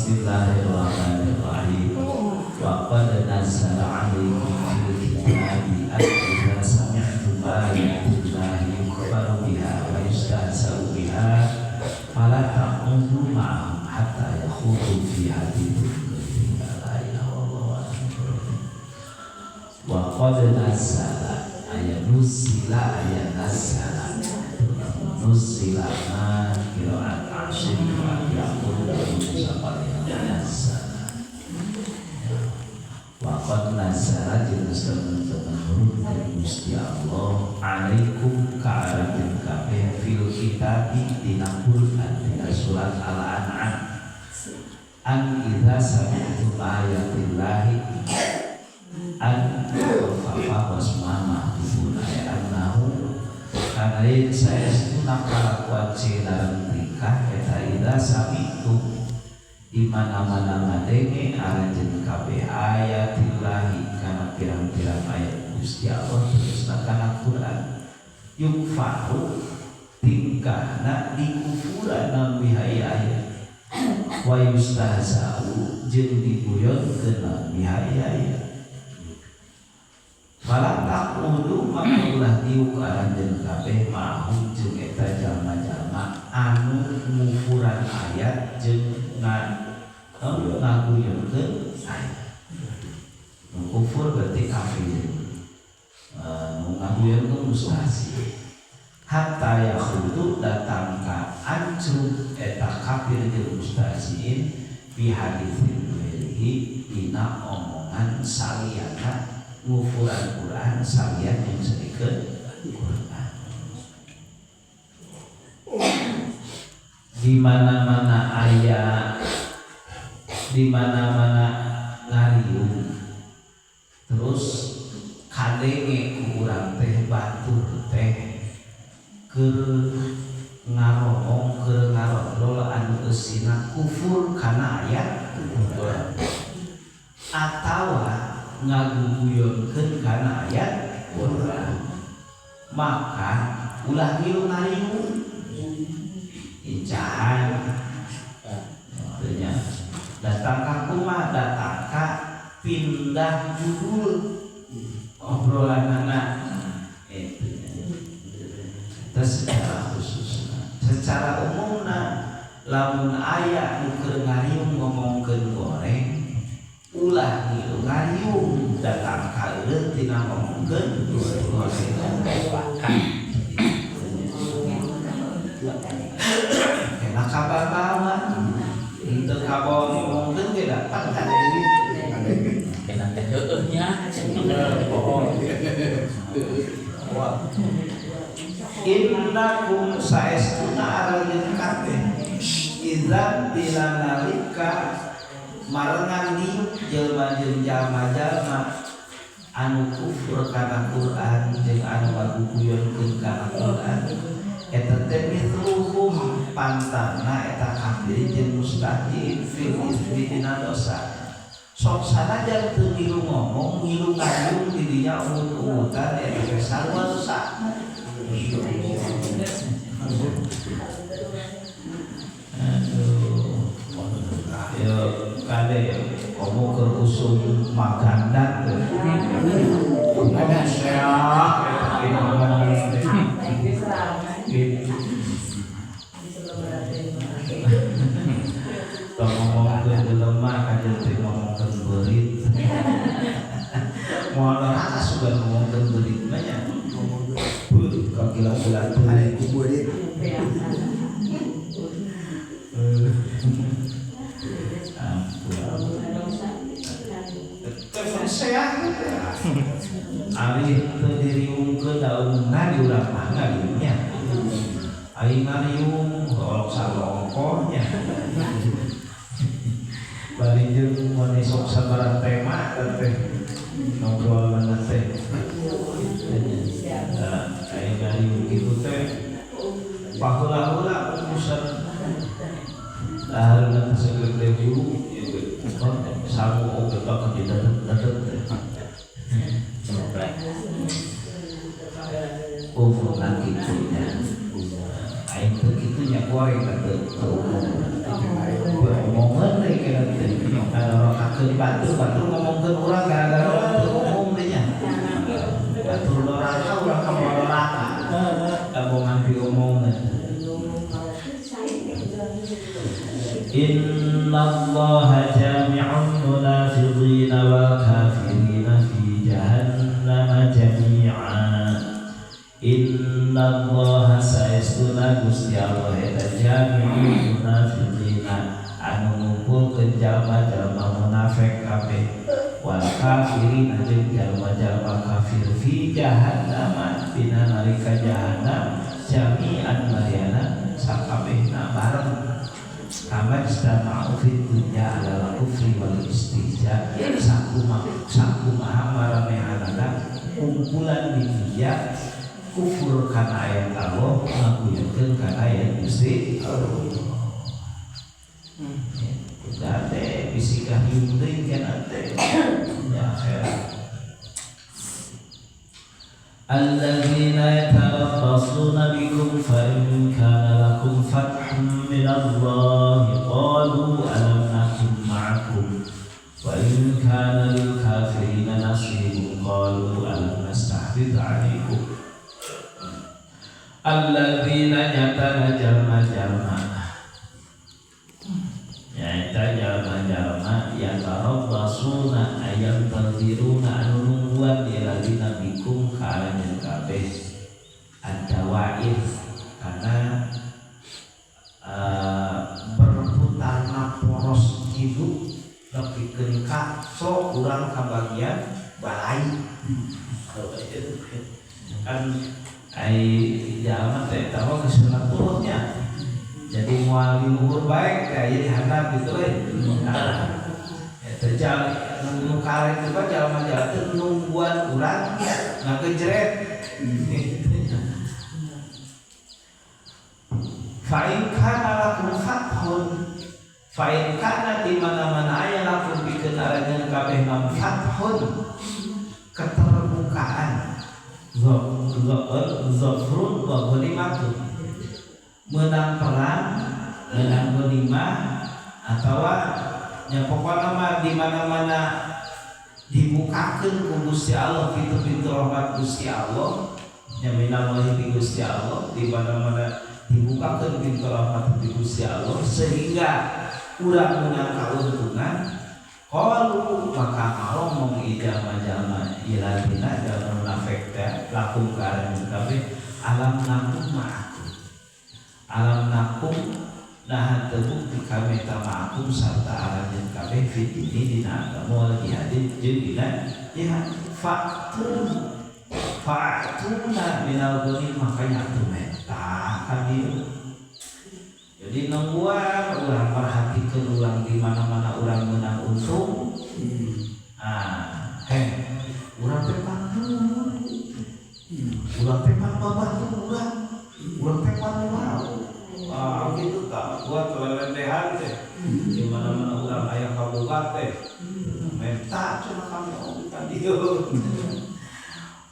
Bismillahirrahmanirrahim. Wa qad nazzala 'alaikum fil kitabi an idza sami'tum ayatillahi yukfaru biha wa yustahza'u biha fala taqudu ma'ahum hatta yakhudu fi hadithin ghairihi. La ilaha illallah. Wa qad nazzala aya nuzila aya nazzala nuzila ma qira'at asim wa yaqulu nazzala. Wa qad nazzala jelas teman-teman nurun Gusti Allah alaikum ka'aratin kabeh fil kitabi dina Qur'an dina surat Al-An'am an idza sami'tum ayatillahi an fa wasma mahdhufun ay annahu kana yen saestuna kalakuan dalam tingkah eta idza sami'tum di mana-mana ngadenge aranjeun kabeh ayatillahi kana pirang-pirang ayat Gusti Allah terusna kana Quran yukfaru tingkahna dikufuran naon biha ayat wa yustahza'u jeung diguyonkeun naon biha ayat fala taqudu maka ulah diuk aranjeun kabeh ma'hum jeung eta jalma-jalma anu ngufuran ayat jeung ngaguyonkeun ayat. Nu kufur berarti kafir. Nu ngaguyonkeun mustahzi. Hatta yakhudu datang ka ancrub eta kafir jeung mustahziin fi haditsin ghairihi dina omongan saliyana ngufuran Quran salian yang sedikeun Quran. Di mana-mana aya, di mana-mana ngariung, terus kadenge ku urang teh batur teh keur ngaromong keur ngarobrol anu eusina kufur kana ayat Quran atawa ngaguguyonkeun kana ayat Quran, maka ulah ngilu ngariung incahan artinya datang ka kumaha datang ka pindah judul obrolan anak itu. Terus secara khusus, secara umumna lamun aya nu keur ngariung ngomongkeun goreng ulah ngilu ngariung datang ka eureun tina ngomongkeun goreng. Enak kababawa henteu kabawa ngomongkeun ge dapat kan kena teh heueuh nya. Innakum saestuna aranjeun kabeh idza bila nalika marengan diuk jelema jeung jalma-jalma anu kufur kana Quran jeung anu ngaguguyonkeun kana Quran eta teh mithluhum pantana eta kafir jeung mustahziin fil itsmi dina dosa. Sok sanajan teu ngilu ngomong ngilu ngayung di dinya uwut-uwutan eta teh sarua dosa. Aduh, yo kade komo keur usum magandan teh. Tong ngomongkeun jelema kajeun teh ngomongkeun beurit. Moal rasa sugan ngomongkeun beurit mah nya. Beurit ka gila-gila beurit. Ari teu diriungkeun da umumna di urang mah ngariungnya. Ari ngariung golok salongkoh nya. Bari jeung mun sok sabaraha tema teh ngobrolna teh. Nah, ari ngariung kitu teh baheula-heula urusan dahareuna teh sageuleuh hulu sangu oge bakal didadet-dadet teh. Umumna kitu nya. Aing teu kitu nya goreng teh teu umum. Omongan deui kena Ngomongkeun batur, batur ngomongkeun urang gara-gara urang teu ngomong teh nya. Batur doraka urang ka doraka. Kabongan diomongan. Innallaha jami'ul munafiqina wal kafirina fi jahannama jami'a. Innallaha saestuna Gusti Allah eta jami'ul munafiqina anu ngumpulkeun jalma-jalma munafik kabeh wal kafirina jeung jalma-jalma kafir fi jahannama dina nalika jahannam jami'an mariana sakabehna bareng. Kama istama'u fid dunya alal kufri wal istihza sakumaha maranehanana kumpulan di dunya kufur kana ayat Allah ngaguyeurkeun kana ayat Gusti Allah. Udah teh bisi kahiung deui kana teh ya akhirat. Alladzina yatarabbasuna bikum fa in kana lakum fathun minallahi qalu alam nakum ma'akum wa in kana lil kafirina nasibun qalu alam nastahfidz 'alaikum. Alladzina nyatana jalma-jalma nyaeta jalma-jalma yatarabbasuna ayam tadziruna anu nungguan diladina bikum ka aranjeun kabeh ad-dawair karena berputarna poros hidup nepikeun ka sok urang kabagian balai kan ai jalma teh eta mah geus nya jadi moal di luhur bae teh aya di handap gitu we. Nah, eta jalma nu karek teh jalma-jalma teh nungguan urang ngagejret. Fa in kana lakum fathun fa in kana di mana-mana aya lakum pikeun aranjeun kabeh mam fathun keterbukaan zafrun wa ghanimatun menang perang menang ghanimah atawa nya pokona mah di mana-mana dibukakeun ku Gusti Allah pintu-pintu rahmat Gusti Allah nya minallahi ti Gusti Allah di mana-mana dibukakeun pintu rahmat ti Gusti Allah sehingga urang menang kauntungan. Qalu maka ngomong ijama-jama iladina jalma munafik teh lakum ka aranjeun kabeh alam nakum ma'akum alam nakum nah teu bukti kami ta ma'akum sarta aranjeun kabeh fi dini dina agama wal jihad jeung dina jihad fa'tuna minal ghanimah makanya atuh meta ka dieu. Jadi nungguan urang perhatikan urang di mana-mana urang menang untung. Ah, heh, urang teh panggung. Urang teh pang babaturan. Urang teh pang ah gitu tak buat lelendehan teh. Di mana-mana urang aya kaboga teh. Menta cenah kami oh ka dieu.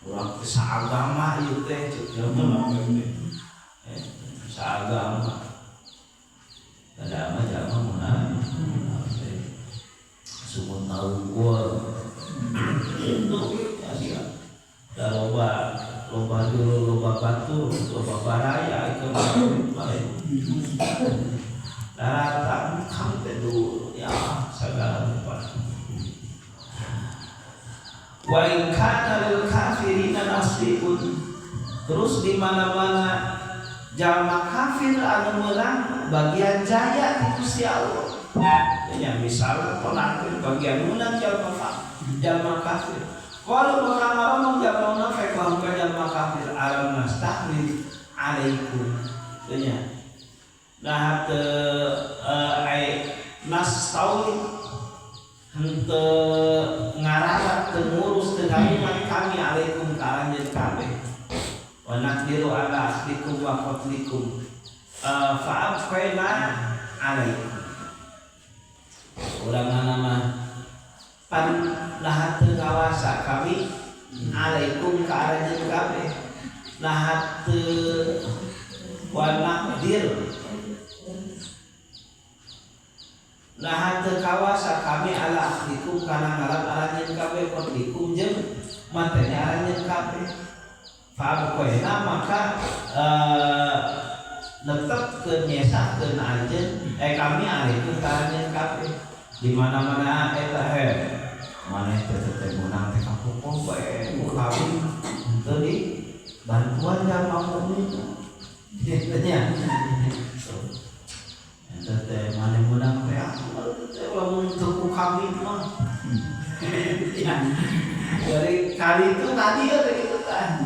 Urang teh saagama ieu teh ceuk jalma teh. Saagama. Ada ama jalma munafik sumut naungkul itu ya sia da loba loba dulu loba batur loba baraya itu bae daratan kang teh dulu ya sagala rupa wa in kana lil kafirina nasibun terus di mana-mana jalma kafir anu meunang bagian jaya ti Gusti Allah. Ya misalnya penakir bagian meunang jalma kafir. Kalau bakal ngomong jalma munafik lamun ka jalma kafir alam nastahwid alaikum. Nya. Nah teu ai nastawid henteu ngararat teu ngurus teu ngalimat kami alaikum ka aranjeun kabeh. Wa naqdiru ala akhdikum wa qatlikum fa'abqaina alaikum. Urang mah pan nah teu ngawasa kami alaikum ka aranjeun kabeh nah teu wa naqdir Nah teu kawasa kami ala akhdikum kana ngalap aranjeun kabeh qatlikum jeung mateni aranjeun kabeh. Fa abqaina maka netepkeun nyesakeun anjeun kami alaikum ka anjeun kabeh. Di mana-mana eta he maneh teh teh meunang teh kapopoh bae ku kami henteu di bantuan jalma mukmin kitu nya. Eta teh maneh meunang teh teh lamun teu ku kami mah. Ya. Dari kali itu tadi ya gitu kan.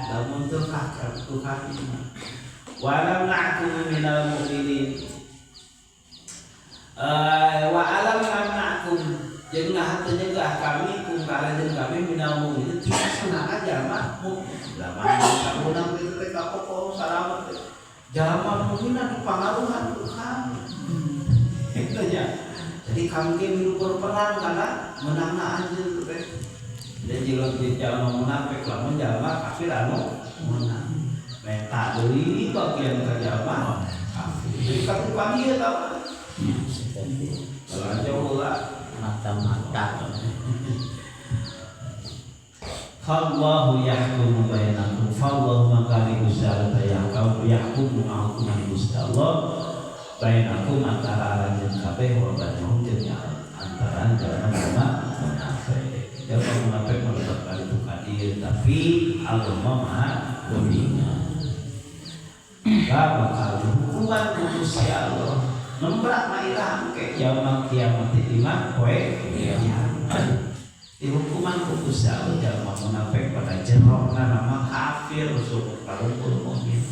Lamun teu ku kami mah. Wa lam na'kum minal mu'minin. Wa alam namna'kum jeung nah teu nyegah kami kum ka aranjeun kami minal mu'minin ti sunana jalma mukmin. Lah maneh meunang kitu teh kapopoh salamet teh. Jalma mukmin anu pangaruhan ku kami. Itu nya. Jadi kami ge milu berperan karena menangna anjeun teh. Dan jika jalma munafik lamun jalma kafir anu menang. Menta deui bagian ka jalma kafir. Jadi kafir panggil tah. Kalau jauh lah Mata-mata. Fallahu yahkumu bainakum. Fallahu maka Gusti Allah yahkum yahkumu ngahukuman Gusti Allah bainakum antara aranjeun kabeh wa bainahum jeung antara jalma-jalma munafik. Jalma munafik melebat kali itu kadir tapi Allah Maha Uninga. Maka bakal dihukuman ku Gusti Allah nembrak mairah ke yaumul kiamat lima poe kiamat. Dihukuman ku Gusti Allah jalma munafik pada jerokna nama kafir usul karumpul mukmin.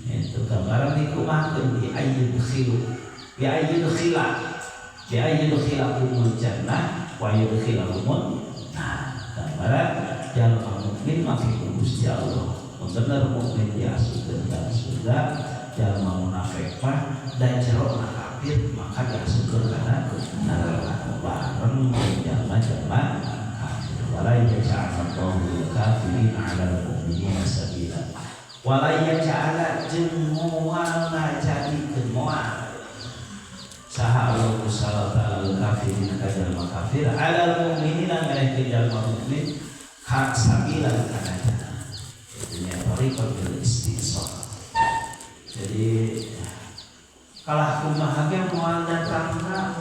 Itu gambaran dikumahakeun di ayyul khilu bi ayyul khila bi ayyul khilakumul jannah wa yudkhilakumun. Nah, gambaran jalma mukmin make ku Gusti Allah. Bener mukmin diasupkeun ka surga, jalma munafik mah dan jerokna kafir maka diasupkeun kana neraka bareng jalma-jalma kafir. Wala yaj'alallahu lil kafirin 'alal mu'minina sabila. Wala yaj'ala jeung moal ngajadikeun moal saha Allah ta'ala lil kafirin ka jalma kafir 'alal mu'minina ngarehkeun jalma mukmin hak sabila kana jalan. Itunya tariqatul istiqsal. Jadi kalah kumaha ge moal datangna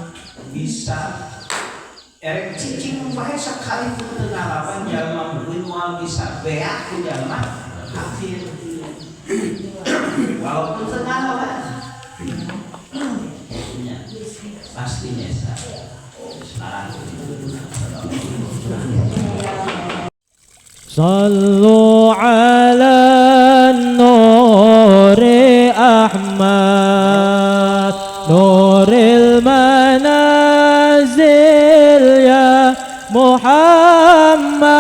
bisa erek cicing bae sakali pun teu ngalaman jalma mukmin moal bisa beak ku jalma kafir walaupun teu ngalaman. Nya pasti nyesa. Sekarang صلوا على النور أحمد نور المنازل يا محمد.